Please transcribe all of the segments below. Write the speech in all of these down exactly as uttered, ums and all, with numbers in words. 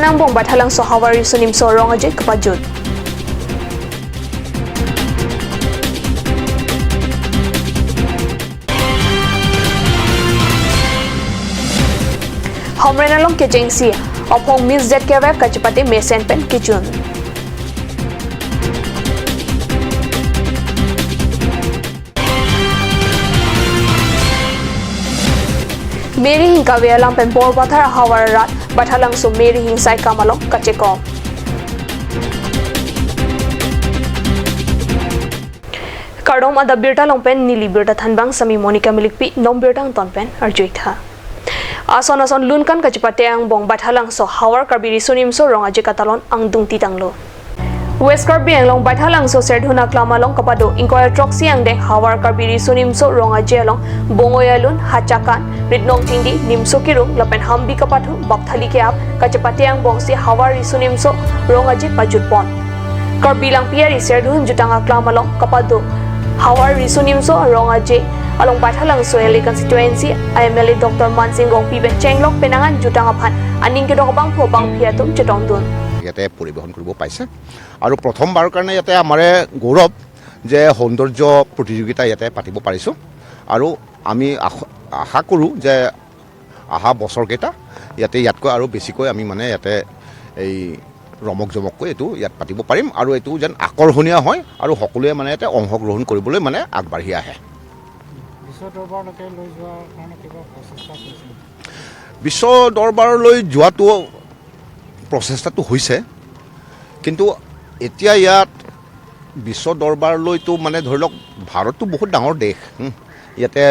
Angbong Baithalangso Havar Riso Nimso Rong Aje kapajut. Hamren along kechengsi aphong Miss Z K Y F kachepate mesen pen kechun. Mary Hing kave alam pen Borbathar ahavar arat Baithalangso Mary Hing saikam along kachekong. Kardom, adap birta along pen neli birta thanbang Sami Monica Milikpi, non birta angton pen arju-ik tha. Ason ason lunkan kachepate angbong Baithalangso Havar Karbi Riso Nimso Rong Aje katalon angdung titanglo. West Karbi Anglong Baithalangso Serdihun aklam along kapado ingkoi throksi angdeng Havar Karbi Riso Nimso Rong Aje along bongoi alun, hachakan, ritnong chingdi, nimso kirung lapen hambi kapathu, bapthali ke-ap kachepate angbongsi Havar Riso Nimso Rong Aje pajutpon. Karbi Langpi ari Serdihun jutang aklam along kapado Havar Riso Nimso Rong Aje along Baithalangso L A constituency M L A Doctor Mansing Rongpi pen chenglok penangan jutang aphan aning kedok abangphu abangphi atum chetongdun. ইয়াতে পৰিৱেশন কৰিব পাইছে আৰু প্ৰথমবাৰৰ কাৰণে ইয়াতে আমাৰে গৌৰৱ যে সৌন্দৰ্য প্ৰতিযোগিতা ইয়াতে পাতিব পাৰিছোঁ আৰু আমি আশ-, আশা কৰোঁ যে অহা বছৰকেইটা ইয়াতে ইয়াতকৈ আৰু বেছিকৈ আমি মানে ইয়াতে এই ৰমক জমককৈ এইটো ইয়াত পাতিব পাৰিম আৰু এইটো যেন আকৰ্ষণীয় হয় আৰু সকলোৱে মানে ইয়াতে অংশগ্ৰহণ কৰিবলৈ মানে আগবাঢ়ি আহে। বিশ্ব দৰবাৰলৈকে লৈ যোৱাৰ কাৰণে কিবা প্ৰচেষ্টা কৰিছে নেকি? বিশ্ব দৰবাৰলৈ যোৱাটো প্ৰচেষ্টাটো হৈছে, কিন্তু এতিয়া ইয়াত বিশ্ব দৰবাৰলৈতো মানে ধৰি লওক ভাৰতটো বহুত ডাঙৰ দেশ, হুম, ইয়াতে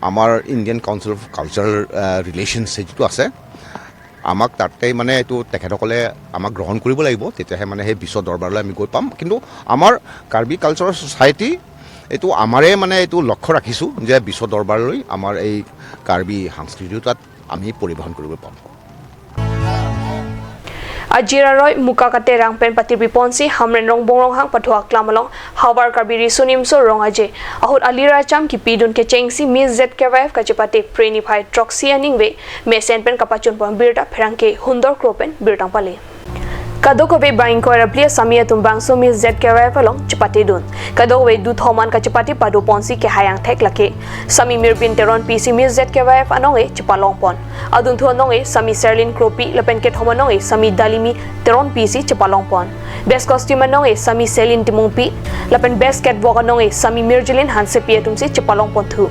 আমাৰ ইণ্ডিয়ান কাউন্সিল অফ কালচাৰেল, আহ, ৰিলেশ্যনছ যিটো আছে, আমাক তাতে মানে এইটো তেখেতসকলে আমাক গ্ৰহণ কৰিব লাগিব, তেতিয়াহে মানে সেই বিশ্ব দৰবাৰলৈ আমি গৈ পাম। কিন্তু আমাৰ কাৰ্বি কালচাৰেল ছ'চাইটি এইটো আমাৰে মানে এইটো লক্ষ্য ৰাখিছোঁ যে বিশ্ব দৰবাৰলৈ আমাৰ এই কাৰ্বি সংস্কৃতিটো তাত আমি পৰিৱেশন কৰিব পাম। Ajira Roy, Muka Katerang pen patirpi ponsi Hamren Rongbong Ronghang pathu aklam along Havar Karbi Riso Nimso Rong Aje ahut alir acham kipidun kechengsi Miss Z K Y F kachepate Preni Phai throksi aningve mesen pen kapachunpon birta pherangke Hundor Kro pen birta pale. Kadokave bang ingkoi ra phli asami atum bangso Miss Z K Y F along chepatedun. Kadokave duthom an kachepate padoponsi kehai angthek lake Sami Mirbin Teronpi si Miss Z K Y F anong-e chepalongpon. Adunthu anong-e Sami Serlin Kropi lapen kethom anong-e Sami Dalimi Teronpi si chepalongpon. Best costume anong-e Sami Selin Timungpi lapen best catwalk anong-e Sami Mirjilin Hansepi atum si chepalongponthu.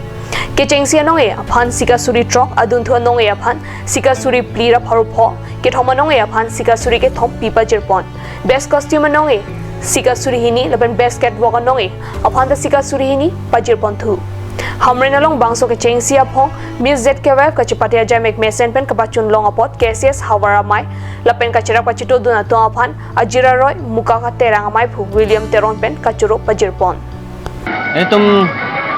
Kechengsi anong-e aphan sika suri throk, adunthu anong-e aphan sika suri phli ra pharo pho, kethom anong-e aphan sika suri kethom pi pajirpon. Best costume anong-e sika suri hini lapen best catwalk anong-e aphan ta sika suri hini pajirponthu. Hamren along bangso kechengsi aphong Miss Z K Y F kachepate ajaimek mesen pen kapachunlong apot K C S Havar amei lapen kacherap kachetodun atum aphan Ajira Roy, Muka Katerang amaiphu William Teron pen kachoro pajirpon. Nelitum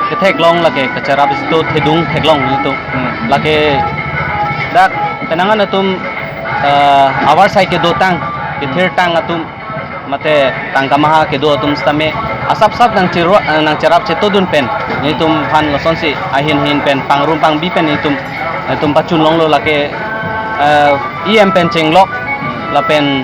ketheklong lake kacherap istu thedung theklong nelitum. Hmm. Lake dak penangan atum, eh, ahavar asai kedotang, kethirtang atum mate tangka maha kedo atum sitame asapsap nangchero-, eh, nangcherap chetodun pen nelitum aphan lasonsi ahin ahin pen pangrum pangbi pen nelitum, nelitum pachunlonglo lake, eh, E M pen chenglok lapen,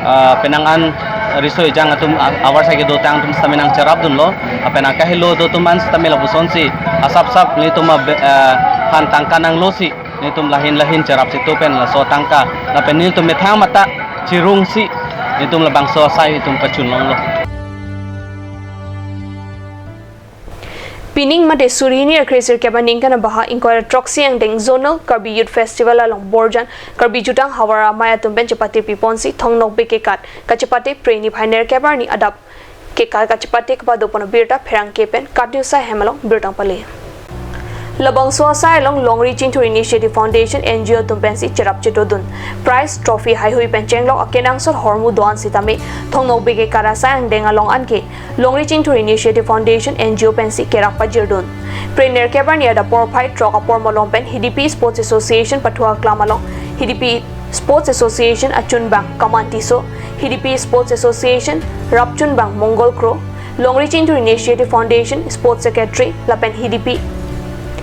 eh, penangan riso ejang atum a-, ahavar asai kedotang atum sitame nangcherapdunlo. Lapen akahelo do atum an sitame lapusonsi asapsap nelitum a be-, eh, aphan tangka nanglosi nelitum lahin lahin cherap cheto pen laso tangka lapen nelitum methang mata chirungsi nelitum labangso asai itum pachunlonglo. Pining mate suri hini ra kre-sirkep aningkan abaha ingkoi ra throksi angdeng Zonal Karbi Youth Festival along Borjan Karbi Jutang Havar amei atum pen chepate piponsi Thong Nokbe kekat kachepate Preni Phai nerkep arni adap kekat kachepate kapadopon abirta pherangke pen KAT News ahem along birta pale. Labangso asai along Longri Chingthur Initiative Foundation N G O atum pensi cherap chetodun. Prize, trophy, haihui pen chenglok akenangsot ahormu do-an sitame Thong Nokbe kekat asai angdeng along anke Longri Chingthur Initiative Foundation N G O pensi kerap pajirdun. Preni nerkep arni adap porphai throk apor malom pen Hidipi Sports Association pathu aklam along Hidipi Sports Association achunbang Kaman Tisso, Hidipi Sports Association rapchunbang Mongol Kro, Longri Chingthur Initiative Foundation Sports Secretary lapen Hidipi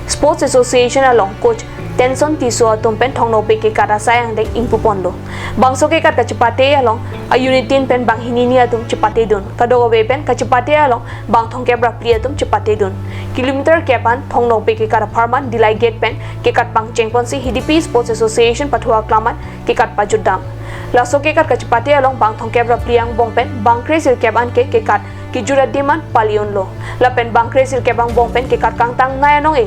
Sports Association along coach Tenson Tisso atum pen Thong Nokbe kekat asai angdeng ingpuponlo. Bangso kekat kachepate along a unit tin pen banghini hini atum chepatedun. Kadokave pen kachepate along bang thomkep ra phli atum chepatedun. Kilometer kep an Thong Nokbe kekat apharman Dillai Gate pen kekat pangchengponsi Hidipi Sports Association pathu aklam an kekat pajutdam. Laso kekat kachepate along bang thomkep ra phli angbong pen bang kre sirkep an ke kekat kejut adim an pali unlo. Lapen bang kre sirkep angbong pen kekat kangtangnei anong-e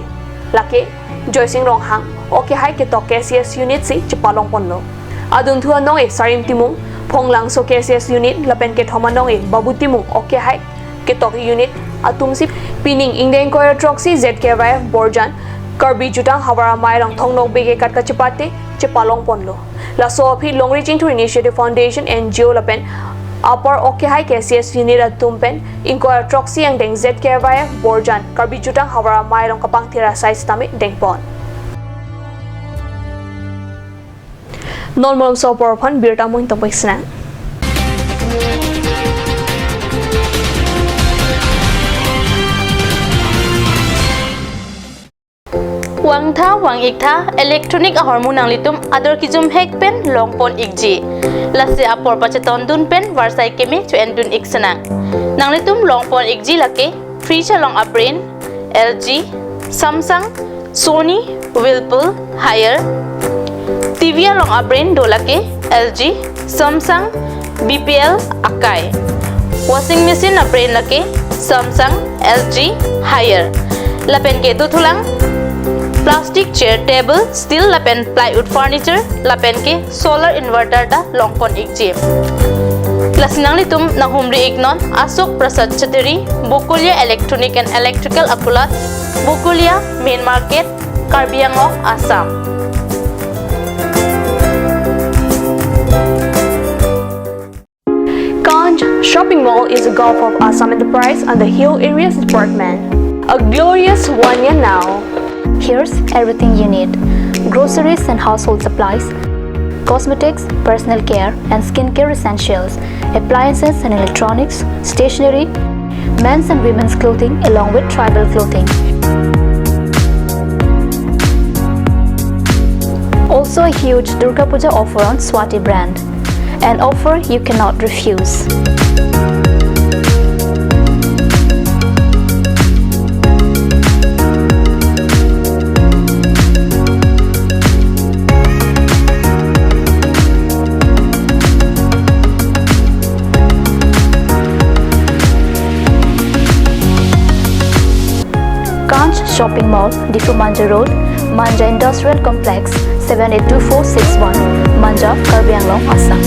lake Joysing Ronghang, ok kehai ketok K C S unit si chepalongponlo. Adunthu anong-e Sarim Timung, Phonglangso K C S unit, lapen kethom anong-e Babu Timung, ok kehai ketok unit atumsi pining ingdeng ingkoi ra throksi Z K Y F Borjan Karbi Jutang Havar Amei along Thong Nokbe kekat kachepate chepalongponlo. Laso aphi Longri Chingthur Initiative Foundation N G O lapen apor ok kehai K C S unit atum pen ingkoi ra throksi angdeng Z K Y F Borjan Karbi Jutang Havar Amei along kapangthir asai sitame dengpon. Non malomso apor aphan birta amoin tongpik sinang. Vangtha vang-iktha electronic ahormu nanglitum ador kejumhek pen longpon-ikji. Lasi apor pachetondun pen varsai keme cho-endun-ik sinang. Nanglitum longpon-ikji lake fridge along a-brand L G, Samsung, Sony, Whirlpool, Haier. T V along a-brand do lake L G, Samsung, B P L, Akai. Washing machine a-brand lake Samsung, L G, Haier. Lapen ke dothulang plastic chair, table, steel lapen plywood furniture, lapen ke solar inverter ta longpon-ikji. Lasi nanglitum nanghumri-iknon Ashok Prasad Chattery, Bokolia Electronic and Electrical Akulat, Bokolia Main Market, Karbi Anglong, Assam. Kanch Shopping Mall is a Gulf of Assam enterprise under Hill Areas Department. A glorious one year now. Here's everything you need: groceries and household supplies, cosmetics, personal care and skincare essentials, appliances and electronics, stationery, men's and women's clothing along with tribal clothing. Also a huge Durga Puja offer on Swati brand. An offer you cannot refuse. Kanch Shopping Mall, Diphu Manja Road, Manja Industrial Complex, seven eight two four six one, Manja, Karbi Anglong, Assam.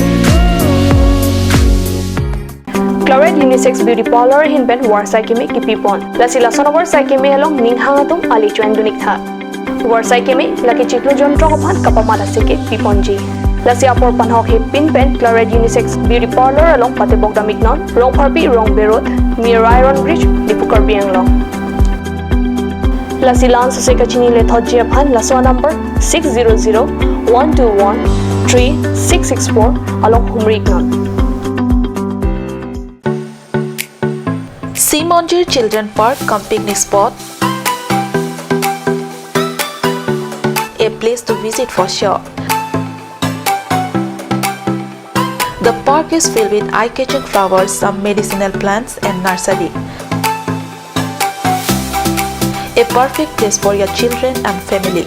Claret Unisex Beauty Parlor ahin pen varsai keme kipipon. Lasi lason avarsai keme along ning hang atum ale cho-endun-iktha. Varsai keme lake chiklo jonthrok aphan kapamat asai ke piponji. Lasi apor panhok hepin pen Claret Unisex Beauty Parlor along patebok dam-iknon, Rongpharpi Rongbe Road, near Iron Bridge, Diphu, Karbi Anglong. Lasi la-an sose kachini lethotji aphan laso number six zero zero one two one three six six four along humri-iknon. Sea Monjir Children Park cum picnic spot, a place to visit for sure. The park is filled with eye-catching flowers, some medicinal plants and nursery. A perfect place for your children and family.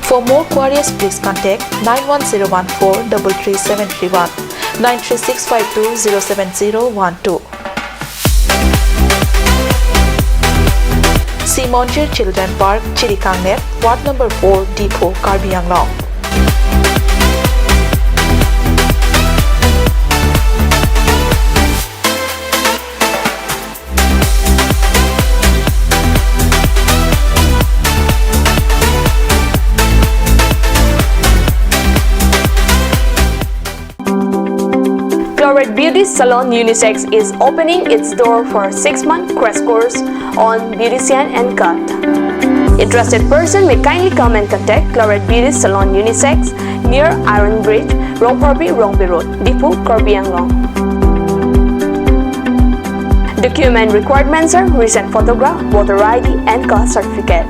For more queries, please contact nine one zero one four double three seven three one, nine three six five two zero seven zero one two. Sea Monjir Children Park, Chirikangnep, Ward number four, Diphu, Karbi Anglong. Claret Beauty Salon Unisex is opening its door for six-month crash course on beautician and cut. Interested person may kindly come and contact Claret Beauty Salon Unisex near Iron Bridge, Rongpharpi Rongbe Road, Diphu, Karbi Anglong. The Document requirements are recent photograph, voter I D and caste certificate.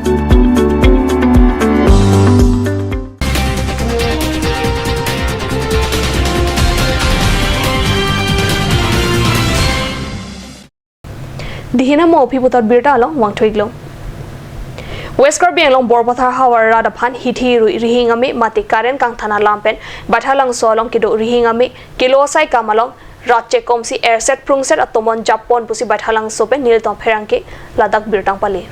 Dihina mo aphi puthot birta along vangthuiklo. West Karbi Anglong Borpathar havar rat aphan hithi rui rihing ame mate current kangthan alam pen Baithalangso along kedo rihing ame kelo saikam along rat chekomsi erset prungset atomon jappon pusi Baithalangso pen Nilton Pherangke ladak birta pale.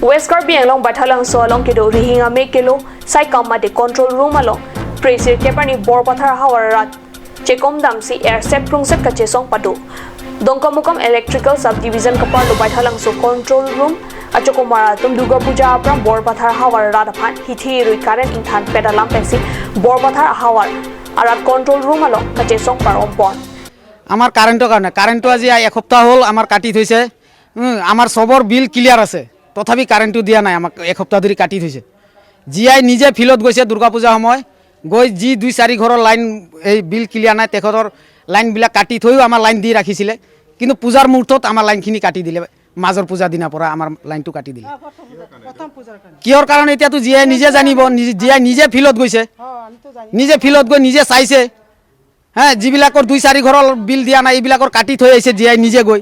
West Karbi Anglong Baithalangso along kedo rihing ame kelo saikam mate control room along presir keparni Borpathar havar rat chekom damsi erset prungset kachesong pado. Dongkamukam Electrical Subdivision kaparlo Baithalangso control room achokomar atum Durga Puja aphrang Borpathar havar rat aphan hithi rui current ingthan pet alam pensi Borpathar havar arat control room along kachesong parompon. আমাৰ কাৰেণ্টৰ কাৰণে, কাৰেণ্টটো আজি এসপ্তাহ হ'ল আমাৰ কাটি থৈছে। উম, আমাৰ চবৰ বিল ক্লিয়াৰ আছে, তথাপি কাৰেণ্টটো দিয়া নাই আমাক, এসপ্তাহ ধৰি কাটি থৈছে। জি আই নিজে ফিল্ডত গৈছে দুৰ্গা পূজা সময়, গৈ যি দুই চাৰি ঘৰৰ লাইন, এই বিল ক্লিয়াৰ নাই, তেখেতৰ লাইনবিলাক কাটি থৈও আমাৰ লাইন দি ৰাখিছিলে, কিন্তু পূজাৰ মুহূৰ্তত আমাৰ লাইনখিনি কাটি দিলে। মাজৰ পূজাৰ দিনাৰ পৰা আমাৰ লাইনটো কাটি দিলে। প্ৰথম পূজাৰ কাৰণে কিহৰ কাৰণে এতিয়াতো জি আই নিজে জানিব, নিজে জি আই নিজে ফিল্ডত গৈছে, অ আমিতো জানি নিজে ফিল্ডত গৈ নিজে চাইছে। হা, যিবিলাকৰ দুই চাৰি ঘৰৰ বিল দিয়া নাই, এইবিলাকৰ কাটি থৈ আহিছে জি আই নিজে গৈ।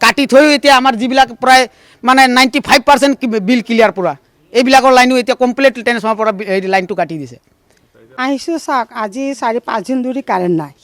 কাটি থৈও এতিয়া আমাৰ যিবিলাক প্ৰায় মানে নাইণ্টি ফাইভ পাৰ্চেণ্ট বিল ক্লিয়াৰ পূৰা, এইবিলাকৰ লাইনো এতিয়া কমপ্লিট ট্ৰেন্সফৰ্মাৰ পৰা বি- হেৰি লাইনটো কাটি দিছে। আহিছোঁ চাওক, আজি চাৰি পাঁচদিন ধৰি কাৰেণ্ট নাই।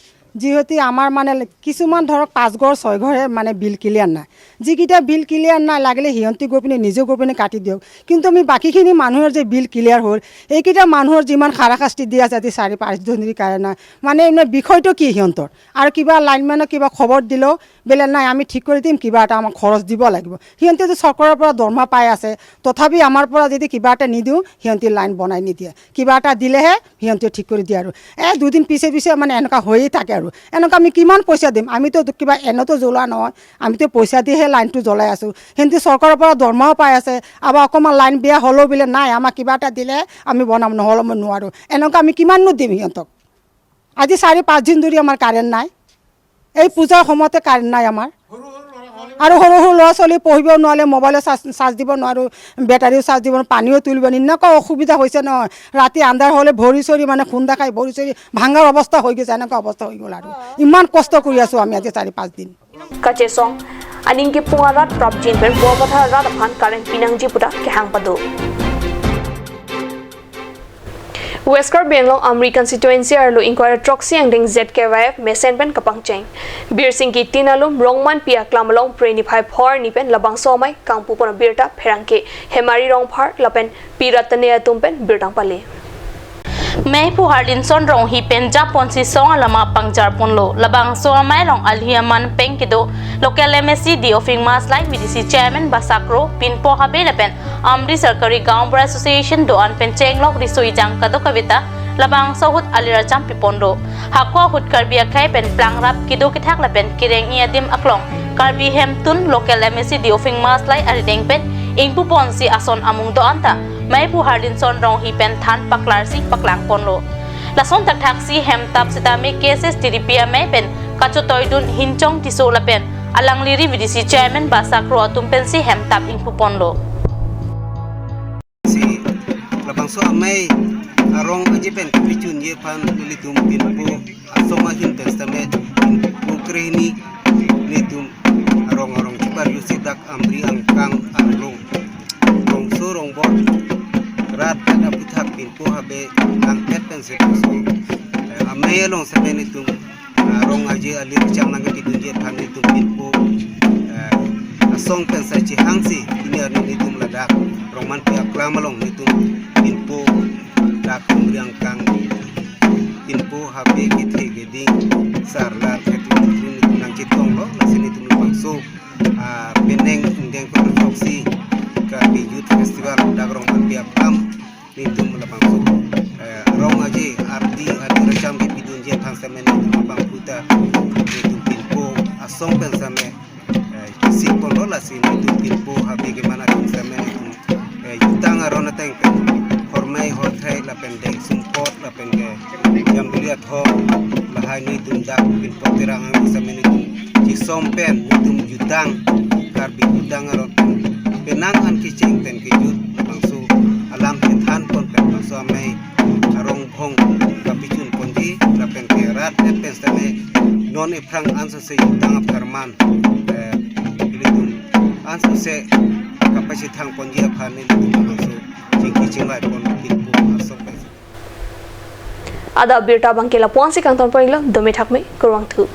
যিহেতু আমাৰ মানে কিছুমান ধৰক পাঁচ ঘৰ ছয় ঘৰে মানে বিল ক্লিয়াৰ নাই। যিকেইটা বিল ক্লিয়াৰ নাই লাগিলে সিহঁতি গৈ পিনে নিজে গৈ পিনে কাটি দিয়ক, কিন্তু আমি বাকীখিনি মানুহৰ যে বিল ক্লিয়াৰ হ'ল, এইকেইটা মানুহৰ যিমান হাৰাশাস্তি দি আছে আজি চাৰি পাঁচদিন ধৰি কাৰেণ্ট নাই, মানে এনে বিষয়টো কি সিহঁতৰ? আৰু কিবা লাইনমেনক কিবা খবৰ দিলেও বোলে নাই আমি ঠিক কৰি দিম, কিবা এটা আমাক খৰচ দিব লাগিব। সিহঁতেতো চৰকাৰৰ পৰা দৰমহা পাই আছে, তথাপি আমাৰ পৰা যদি কিবা এটা নিদিওঁ সিহঁতে লাইন বনাই নিদিয়ে। কিবা এটা দিলেহে সিহঁতে ঠিক কৰি দিয়ে আৰু। এই দুদিন পিছে পিছে মানে এনেকুৱা হৈয়ে থাকে আৰু। এনেকুৱা আমি কিমান পইচা দিম? আমিতো কিবা এনেতো জ্বলোৱা নহয়, আমিতো পইচা দিহে লাইনটো জ্বলাই আছোঁ। সিহঁতে চৰকাৰৰ পৰা দৰমহাও পাই আছে, আৰু অকণমান লাইন বেয়া হ'লেও বোলে নাই আমাক কিবা এটা দিলে আমি বনাম, নহ'লে মই নোৱাৰোঁ। এনেকুৱা আমি কিমাননো দিম সিহঁতক? আজি চাৰি পাঁচদিন ধৰি আমাৰ কাৰেণ্ট নাই। এই পূজাৰ সময়তে কাৰেণ্ট নাই আমাৰ। আৰু সৰু সৰু ল'ৰা ছোৱালী পঢ়িব নোৱাৰে, মোবাইলৰ চাৰ্জ চাৰ্জ দিব নোৱাৰোঁ, বেটাৰীও চাৰ্জ দিব নোৱাৰোঁ, পানীও তুলিব নোৱাৰোঁ। এনেকুৱা অসুবিধা হৈছে নহয়, ৰাতি আন্ধাৰ হ'লে ভৰি চৰি মানে খুন্দা খাই ভৰি চৰি ভাঙাৰ অৱস্থা হৈ গৈছে, এনেকুৱা অৱস্থা হৈ গ'ল আৰু। ইমান কষ্ট কৰি আছোঁ আমি আজি চাৰি পাঁচদিন। Kachesong aning kepung arat prapjin pen Borpathar rat aphan current pinangji pu ta kehang pado. West Karbi Anglong Amri constituency arlo ingkoi ra throksi angdeng Z K Y F mesen pen kapangcheng. Birsingki tin alum Rongmanpi aklam along Phre niphai phor arni pen labangso amei kangpu pon abirta pherangke Hemari Rongphar lapen Pi Ratane atum pen birta pale. Meiphu Harlinson Ronghi pen japonsi song alama pangjar ponlo. Labangso amei along alhi aman pen kedo local M A C Deophing Maslai, V D C chairman Basakro, Pinpo Habe lapen Amri Sarkari Gaon Bura Association do-an pen chenglok riso ejang kadokave ta labangso ahut alir acham piponlo. Hako ahut Karbi akhei pen plang rap kedo kethak lapen kereng-i adim aklong Karbi Hemtun local M A C Deophing Maslai arideng pen ingpu ponsi ason amung do-an ta Meiphu Harlinson Ronghi pen than paklarsi paklang ponlo. Lason thakthaksi hemtap sitame K S S T D P amei pen kachotoidun Hinchong Tisso lapen alangli ri V D C chairman Basakro atum pensi hemtap ingpu ponlo. Si labangso amei arong aje pen kepachunji aphan nelitum Pinpo asong ahin pen sitame Pinpo krehini nelitum arong arong cheparjusi dak Amri angkang arlo Rongso Rongbor rat pen aputhak Pinpo Habe langpet pen si laso, eh, amei along sitame nelitum arong aje alir cham nangkepidunji aphan nelitum Pinpo, eh, asong pen sai chehangsi pini arni nelitum ladak Rongmanpi aklam along nelitum Pinpo dak Amri angkang Pinpo Habe kethe keding sarlar khetri nelitum nangchetonglo, lasi nelitum labangso, ah, penang ingdeng kethroksi Karbi Youth Festival dak Rongmanpi aklam nelitum labangso, eh, arong aje ardi ardi racham kepidunji aphan sitame nelitum labang puta nelitum Pinpo asong pen sitame, eh, kisik ponlo, lasi nelitum Pinpo Habe keman atum sitame nelitum, eh, jutang aron ateng pen hormei horthei lapen deng sumpot lapen ke jambili athong lahai nelitum dak Pinpo Terang ang sitame nelitum chisom pen nelitum jutang, Karbi jutang aron pen penang an kecheng pen kejut labangso alam kethan pon pen labangso amei arong-bhong kapachun ponji lapen ke rat et pen setame non ephrang ansose jutang apharman, eh, nelitum ansose kapachethang ponji aphan nelitum labangso chingki chingvai pon pinpo asok pen. Adap abirta abangke lapu-ansi kangton pon-iklo, dome thakme, kurvangthu.